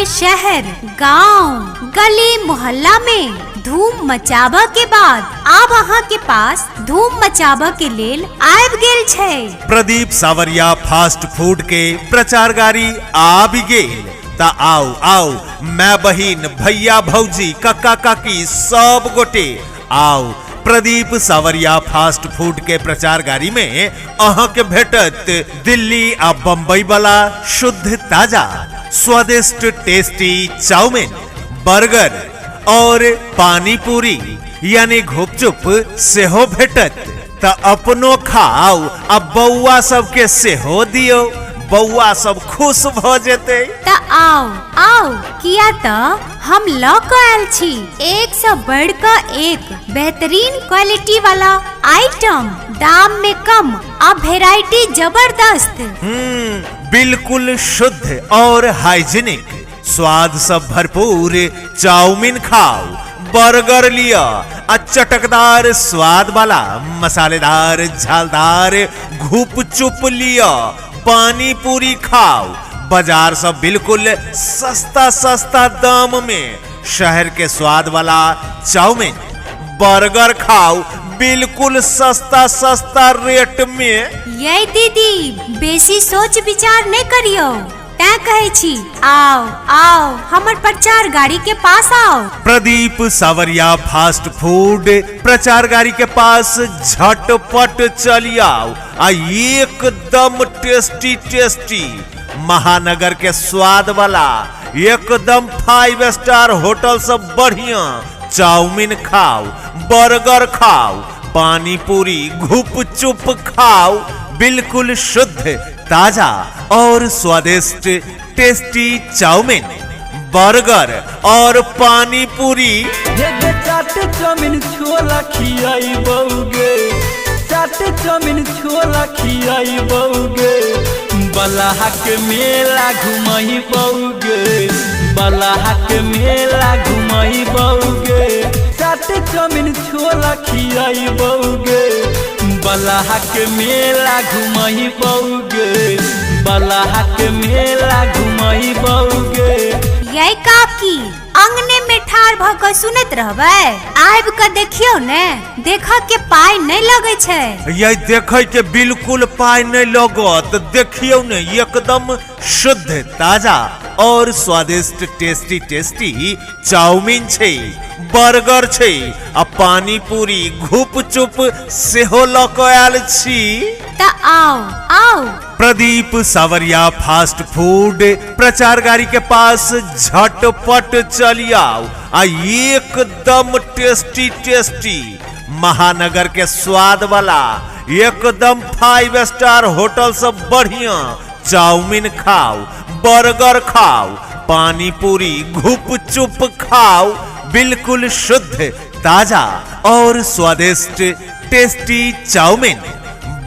शहर, गांव, गली मोहल्ला में धूम मचाबऽ के बाद आब अहाँ के पास धूम मचाबऽ के लेल आबि गेल छै। प्रदीप सावरिया फास्ट फूड के प्रचार गाड़ी आबि गेल। त आउ आउ मैं बहिन, भैया भौजी, कक्का काकी सब गोटे आउ। प्रदीप सावरिया फास्ट फूड के प्रचार गाड़ी में अहाँ के भेटत दिल्ली आ बम्बई वाला शुद्ध ताजा स्वादिष्ट टेस्टी चाउमीन, बर्गर और पानी पूरी यानी घुपचुप सेहो भेटत। त अपनो खाओ आ बौआ सबके सेहो दियौ, बौआ सब खुश भ जेतै। त आउ आउ, किया त हम ल क आयल छी एक से बढ़ क एक बेहतरीन क्वालिटी वाला आइटम, दाम में कम आ वेराइटी जबरदस्त। बिल्कुल शुद्ध और हाइजीनिक, स्वाद सब भरपूर चाउमीन खाओ, बर्गर लिया आ चटकदार स्वाद वाला मसालेदार झालदार घुपचुप लिया, पानी पूरी खाओ, बाजार सब बिल्कुल सस्ता सस्ता दाम में शहर के स्वाद वाला चाउमीन बर्गर खाओ, बिल्कुल सस्ता सस्ता रेट में। ये दीदी बेसी सोच विचार नहीं करियो, तैं कहै छी आओ आओ हमर प्रचार गाड़ी के पास आओ। प्रदीप सावरिया फास्ट फूड प्रचार गाड़ी के पास झटपट चली आओ आ एकदम टेस्टी टेस्टी महानगर के स्वाद वाला एकदम 5 स्टार होटल सब बढ़िया चाउमीन खाओ, बर्गर खाओ, पानी पूरी घुपचुप खाओ, बिल्कुल शुद्ध ताजा और स्वादिष्ट टेस्टी चाउमीन, बर्गर और पानी पूरी। चाट चाउमीन छोला खियाई बउगे, चाट चाउमीन छोला खियाई बउगे, बलाहा के मेला घुमई बउगे, बलाहा के मेला घुमई बउगे, चाट चाउमीन छोला खियाई बउगे, बलाहा के मेला घुमई बउगे, बलाहा के मेला घुमई बउगे। ये काकी अंगने में ठार भ क सुनत रहबै, आबि क देखियौ ने, देख के पाई नहीं लगै छै। ये देखै के बिल्कुल पाई नहीं लगत, देखियौ ने एकदम शुद्ध ताजा और स्वादिष्ट टेस्टी टेस्टी चाउमीन छै, बर्गर छै आ पानी पूरी घुपचुप सेहो ल क आयल छी। त आओ आओ। प्रदीप सावरिया फास्ट फूड प्रचार गाड़ी के पास झटपट चली आओ आ एकदम टेस्टी टेस्टी महानगर के स्वाद वाला एकदम 5 स्टार होटल सब बढ़िया चाउमीन खाओ, बर्गर खाओ, पानी पूरी घुपचुप खाओ, बिल्कुल शुद्ध ताजा और स्वादिष्ट टेस्टी चाउमीन,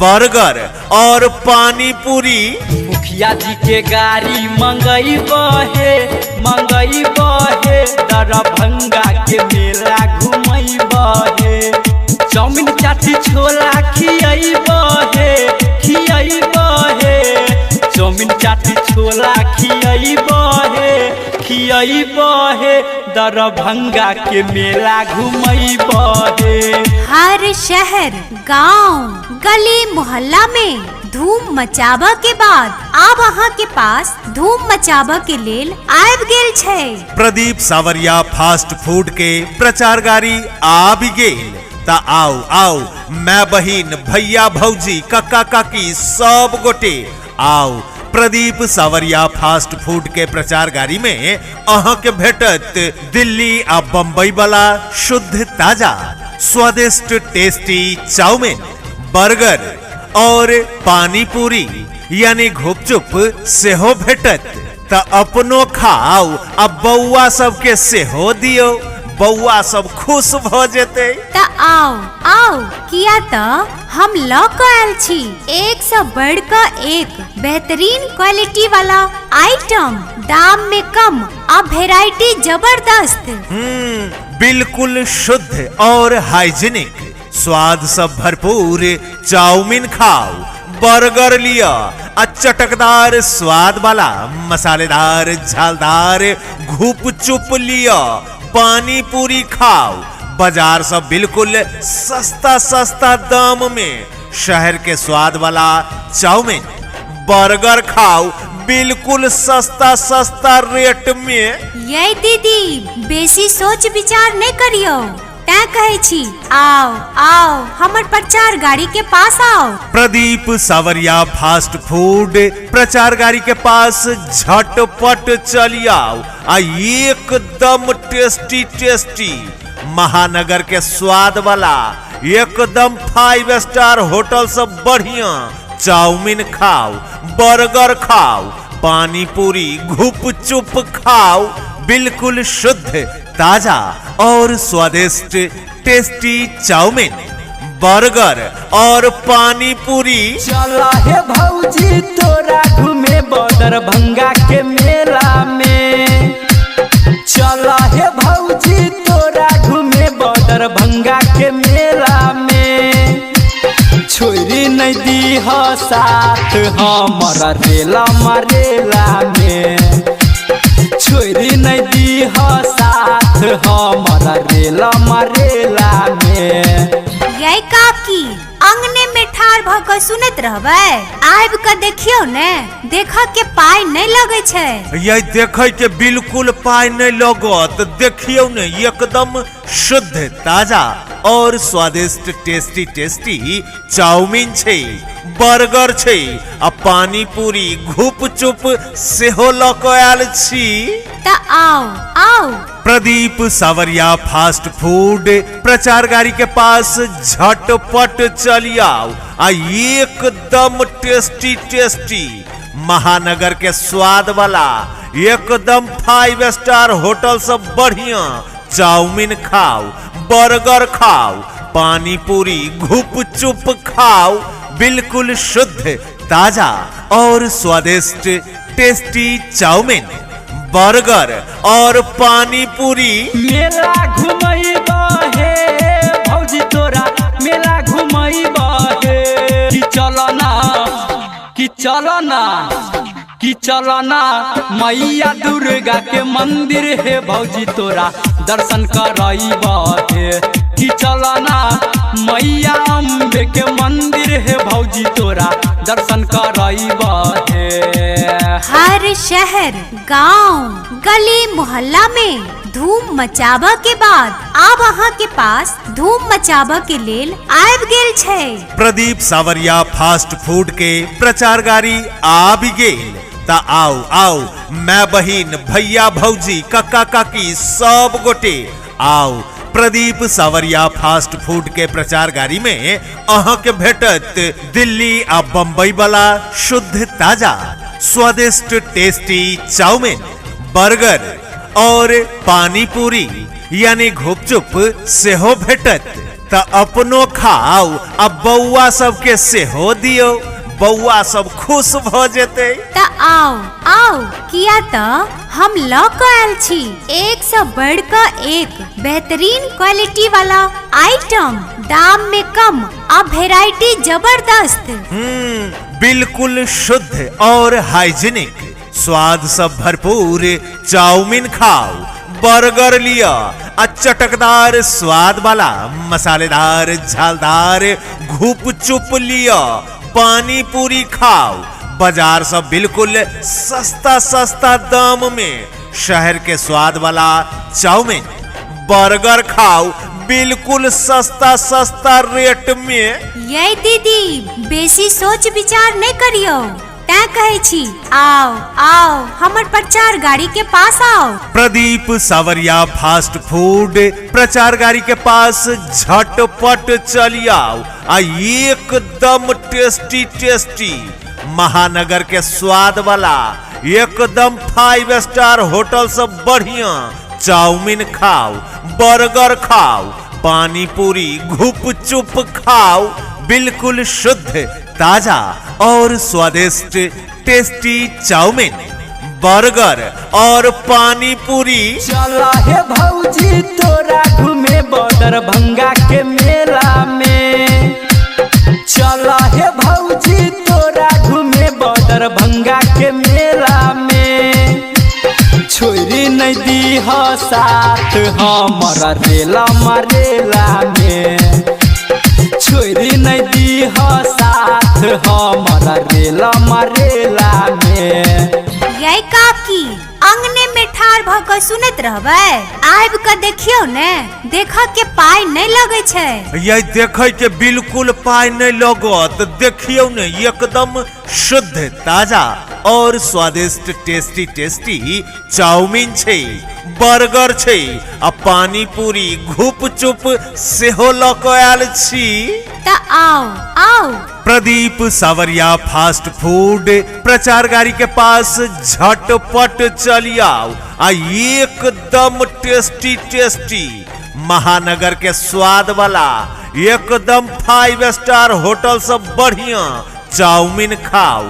बर्गर और पानी पूरी। मुखिया जी के गाड़ी मंगई बहे, मंगई बहे, दरभंगा के मेला घुमई बहे, चाउमीन चाट छोला खियाई बहे, खियाई बहे, चाउमीन चाट छोला खियाई बहे, खियाई बहे, दरभंगा के मेला घुमई बहे। हर शहर, गांव, गली मोहल्ला में धूम मचाबऽ के बाद आब अहाँ के पास धूम मचाबऽ के लेल आबि गेल छै। प्रदीप सावरिया फास्ट फूड के प्रचार गाड़ी आबि गेल। त आओ आओ मैं बहिन, भैया भौजी, कक्का काकी सब गोटे आओ। प्रदीप सावरिया फास्ट फूड के प्रचार गाड़ी में अहाँ के भेटत दिल्ली आ बम्बई वाला शुद्ध ताजा स्वादिष्ट टेस्टी चाउमीन, बर्गर और पानी पूरी यानी घुपचुप सेहो भेटत। त अपनो खाओ आ बौआ सबके सेहो दियौ, बौआ सब खुश भ जेतै। त आओ आओ, किया त हम ल क आयल छी एक से बढ़ क एक बेहतरीन क्वालिटी वाला आइटम, दाम में कम आ वेराइटी जबरदस्त। बिल्कुल शुद्ध और हाइजीनिक, स्वाद सब भरपूर चाउमीन खाओ, बर्गर लिअ आ चटकदार स्वाद वाला मसालेदार झालदार घुपचुप लिअ, पानी पूरी खाओ बाजार से बिल्कुल सस्ता सस्ता दाम में। शहर के स्वाद वाला चाउमीन बर्गर खाओ बिल्कुल सस्ता सस्ता रेट में। ये दीदी बेसी सोच विचार नहीं करियो, तैं कहै छी आओ आओ हमर प्रचार गाड़ी के पास आओ। प्रदीप सावरिया फास्ट फूड प्रचार गाड़ी के पास झटपट चली आओ आ एकदम टेस्टी टेस्टी महानगर के स्वाद वाला एकदम 5 स्टार होटल से बढ़िया चाउमीन खाओ, बर्गर खाओ, पानी पूरी घुपचुप खाओ, बिल्कुल शुद्ध ताजा और स्वादिष्ट टेस्टी चाउमीन बर्गर और पानी पूरी। चला हे भौजी तोरा घूमे दरभंगा के मेला में, चला हे भौजी तोरा घूमे दरभंगा के मेला में। छोरी नहीं दीह साथ हमर रेला मरेला में, छोरी नहीं दीह साथ हमर रेला मरेला में। ये काकी अंगने में ठार भ के सुनत रहबै, आबि के देखियो ने, देख के पाय नहीं लगे छै। ये देखे के बिल्कुल पाय नहीं लगत, देखियो ने एकदम शुद्ध ताजा और स्वादिष्ट टेस्टी टेस्टी चाउमीन छै, बर्गर छै आ पानी पूरी घुपचुप सेहो ल के आयल छी। त आओ आओ। प्रदीप सावरिया फास्ट फूड प्रचार गाड़ी के पास झटपट चली आओ आ एकदम टेस्टी टेस्टी महानगर के स्वाद वाला एकदम 5 स्टार होटल से बढ़िया चाउमीन खाओ, बर्गर खाओ, पानी पूरी घुपचुप खाओ, बिल्कुल शुद्ध ताजा और स्वादिष्ट टेस्टी चाउमीन बर्गर और पानी पूरी। मेला घुमैबा हे भौजी तोरा मेला घुमैबा हे, कि चलना कि चलना कि चलना मैया दुर्गा के मंदिर हे भौजी तोरा दर्शन करैबा हे, कि चलना मैया अम्बे के मंदिर हे भौजी तोरा दर्शन करैबा हे। हर शहर गांव गली मोहल्ला में धूम मचाबा के बाद आब अहाँ के पास धूम मचाबा के लेल आबि गेल छै। प्रदीप सावरिया फास्ट फूड के प्रचार गाड़ी आबि गेल, त आओ आओ मैं बहिन भैया भौजी कक्का काकी सब गोटे आओ। प्रदीप सावरिया फास्ट फूड के प्रचार गाड़ी में अहाँ के भेटत दिल्ली आ बम्बई वाला शुद्ध ताजा स्वादिष्ट टेस्टी चाउमीन बर्गर और पानी पूरी यानी घुपचुप सेहो भेटत। त अपनो खाओ आ बौआ सबके सेहो दियो, बौआ सब खुश भ जेतै। त आओ आओ, किया त हम ल के आयल छी एक से बढ़ के एक बेहतरीन क्वालिटी वाला आइटम, दाम में कम आ वेराइटी जबरदस्त। बिल्कुल शुद्ध और हाइजीनिक स्वाद सब भरपूर चाउमीन खाओ, बर्गर लिया आ चटकदार स्वाद वाला मसालेदार झालदार घुपचुप लिया, पानी पूरी खाओ बाजार से बिल्कुल सस्ता सस्ता दाम में। शहर के स्वाद वाला चाउमीन बर्गर खाओ बिल्कुल सस्ता सस्ता रेट में। ये दीदी बेसी सोच विचार नहीं करियो, तैं कहै छी आओ आओ हमर प्रचार गाड़ी के पास आओ। प्रदीप सावरिया फास्ट फूड प्रचार गाड़ी के पास झटपट चली आओ आ एकदम टेस्टी टेस्टी महानगर के स्वाद वाला एकदम 5 स्टार होटल से बढ़िया चाउमीन खाओ, बर्गर खाओ, पानी पूरी घुपचुप खाओ, बिल्कुल शुद्ध ताजा और स्वादिष्ट टेस्टी चाउमीन बर्गर और पानी पूरी। चला हे भौजी तोरा घूमे दरभंगा के मेला में, चला हे भौजी। साथ हमर रेला मरेला में, छोड़ी नहीं दीह साथ हमर रेला मरेला में। यै काकी, अंगने में ठाड़ भ कऽ सुनैत रहबै? आबि कऽ देखियौ ने, देखऽ के पाइ नहि लगै छै। ये देखे के बिल्कुल पाई नहीं लगत। देखियौ ने, एकदम शुद्ध ताजा और स्वादिष्ट टेस्टी टेस्टी चाउमीन छै, बर्गर छै आ पानी पूरी घुप चुप सेहो लऽ कऽ आयल छी। तऽ आउ आउ। प्रदीप सावरिया फास्ट फूड प्रचार गाड़ी के पास झटपट चली आओ आ एकदम टेस्टी टेस्टी महानगर के स्वाद वाला एकदम 5 स्टार होटल सब बढ़िया चाउमीन खाओ,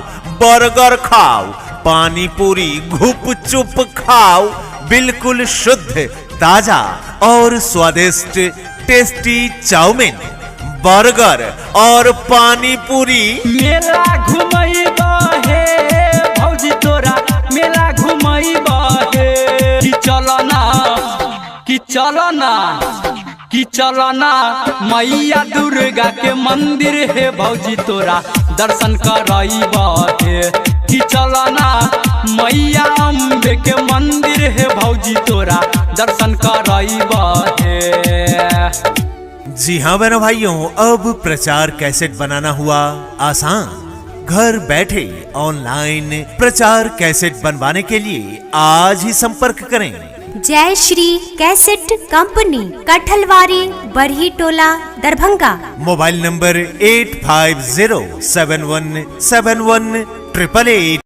बर्गर खाओ, पानी पूरी घुप चुप खाओ, बिल्कुल शुद्ध ताजा और स्वादिष्ट टेस्टी चाउमीन, बर्गर और पानी पूरी। मेला घुमैबा हे भौजी तोरा, मेला घुमैबा हे। कि चलना, कि चलना, कि चलना मैया दुर्गा के मंदिर हे भौजी तोरा, दर्शन करैबा हे। कि चलना मैया अम्बे के मंदिर हे भौजी तोरा, दर्शन करैबा हे। जी हाँ बहनों भाइयों, अब प्रचार कैसेट बनाना हुआ आसान। घर बैठे ऑनलाइन प्रचार कैसेट बनवाने के लिए आज ही संपर्क करें। जय Shri cassette company, Kathalwari, Barhi Tola, Darbhanga. Mobile number 8507171888।